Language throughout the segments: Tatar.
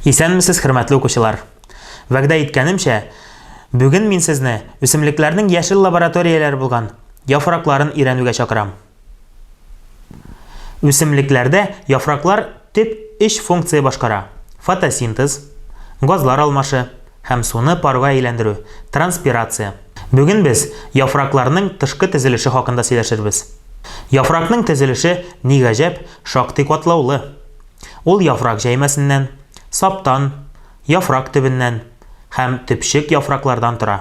Исәнмесез, хөрмәтле укучылар! Вәгъдә иткәнемчә, бүген мин сезне үсемлекләрнең яшел лабораторияләре булган яфракларын өйрәнүгә чакырам. Үсемлекләрдә яфраклар төп өч функция башкара, фотосинтез, газлар алмашы һәм суны парга әйләндерү, транспирация. Бүген без яфракларның тышкы төзелеше хакында сөйләшербез. Яфракның төзелеше, ни гаҗәп, шактый катлаулы. Ул яфрак җәймәсеннән, саптан, яфрак төбеннән һәм төпчек яфраклардан тора.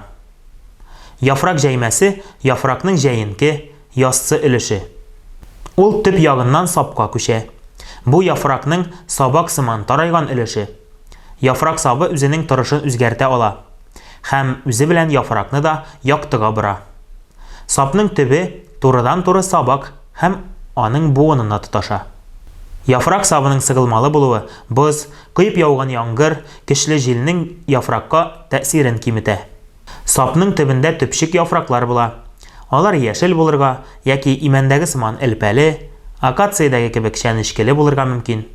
Яфрак җәймәсе, яфракның җәенке, яссы өлеше. Ул төп ягыннан сапка күчә. Бу яфракның сабак сыман тарайган өлеше. Яфрак сабы үзенең торышын үзгәртә ала һәм үзе белән яфракны да яктыга бора. Сапның төбе турыдан-туры сабак һәм аның буынына тоташа. Яфрак сабының сыгылмалы булуы боз, коеп яуган яңгыр, көчле җилнең яфракка тәэсирен киметә. Сапның төбендә төпчек яфраклар була. Алар яшел булырга яки имәндәге сыман элпәле, акациядәге кебек чәнечкеле булырга мөмкин.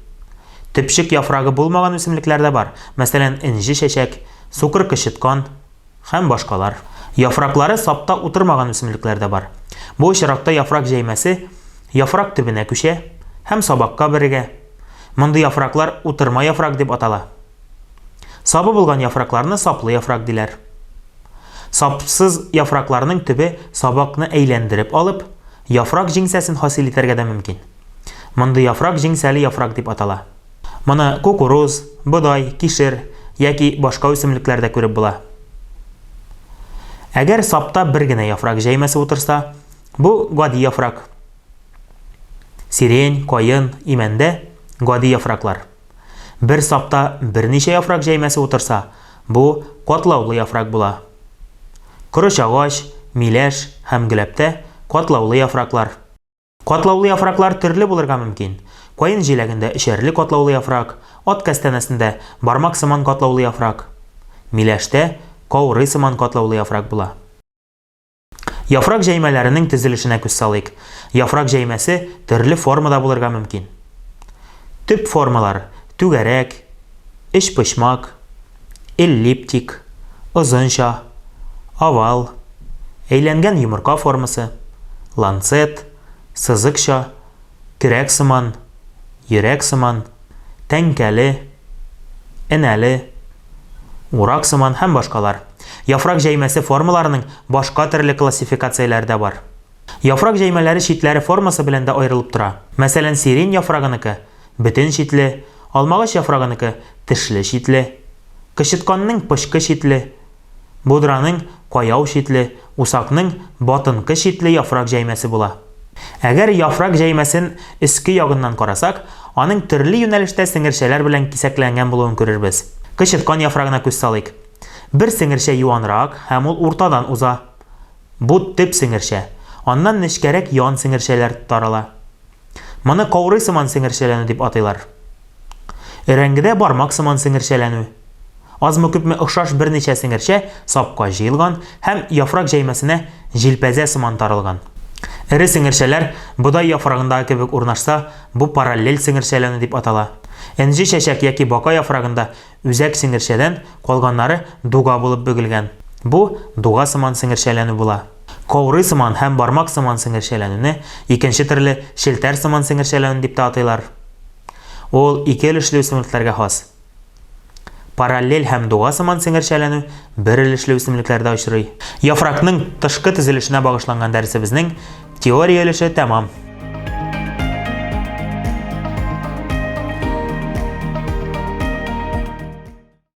Төпчек яфрагы булмаган үсемлекләр дә бар, мәсәлән, энҗе чәчәк, сукыр кычыткан, Һәм башкалар. Яфраклары сапта утырмаган үсемлекләр дә бар. Бу очракта яфрак җәймәсе яфрак төбенә күчә һәм сабакка берегә. Мондый яфраклар утырма яфрак дип атала. Сабы булган яфракларны саплы яфрак диләр. Сапсыз яфракларның төбе сабакны әйләндереп алып, яфрак җиңсәсен хасил итәргә дә мөмкин. Мондый яфрак җиңсәле яфрак дип атала. Моны кукуруз, бодай, кишер яки башка үсемлекләрдә күреп була. Әгәр сапта бер генә яфрак җәймәсе утырса, бу гади яфрак. Сирень, каен, имәндә гади яфраклар. Бер сапта берничә яфрак җәймәсе утырса, бу катлаулы яфрак була. Корыч агач, миләш һәм гөләптә катлаулы яфраклар. Катлаулы яфраклар төрле булырга мөмкин. Каен җиләгендә өчәрле катлаулы яфрак, ат кәстәнәсендә бармак сыман катлаулы яфрак, миләштә каурый сыман катлаулы яфрак була. Яфрак җәймәләренең төзелешенә күз салыйк. Яфрак җәймәсе төрле формада булырга мөмкин. Төп формалар, түгәрәк, өчпочмак, эллиптик, озынча, овал, әйләнгән йомырка формасы, ланцет, сызыкча, көрәк сыман, йөрәк сыман, тәңкәле, энәле, урак сыман һәм башкалар. Яфрак җәймәсе формаларының башка төрле классификацияләре дә бар. Яфрак җәймәләре читләре формасы белән дә аерылып тора. Мәсәлән, сирень яфрагыныкы бөтен читле, алмагач яфрагыныкы тешле читле, кычытканның пычкы читле, будраның каяу читле, усакның батынкы читле яфрак җәймәсе була. Әгәр яфрак җәймәсен өске ягыннан карасак, аның төрле юнәлештә сеңерчәләр белән кисәкләнгән булуын күрербез. Кычыткан яфрагына күз салыйк. Бер сеңерчә юанрак һәм ул уртадан уза. Бу төп сеңерчә. Аннан нечкәрәк ян сеңерчәләр тарала. Моны каурый сыман сеңерчәләнү дип атыйлар. Өрәңгедә бармак сыман сеңерчәләнү. Азмы-күпме охшаш берничә сеңерчә сапка җыелган һәм яфрак җәймәсенә җилпәзә сыман таралган. Эре сеңерчәләр бодай яфрагындагы кебек урнашса, бу параллель сеңерчәләнү дип атала. Энҗе чәчәк яки бака яфрагында Үзәк сеңерчәдән калганнары дуга булып бөгелгән. Бу, дуга сыман сеңерчәләнү була. Каурый сыман һәм бармак сыман сеңерчәләнүне икенче төрле челтәр сыман сеңерчәләнү дип тә атыйлар. Ул ике өлешле үсемлекләргә хас. Параллель һәм дуга сыман сеңерчәләнү бер өлешле үсемлекләрдә очрый. Яфракның тышкы төзелешенә багышланган дәресебезнең теория өлеше тәмам.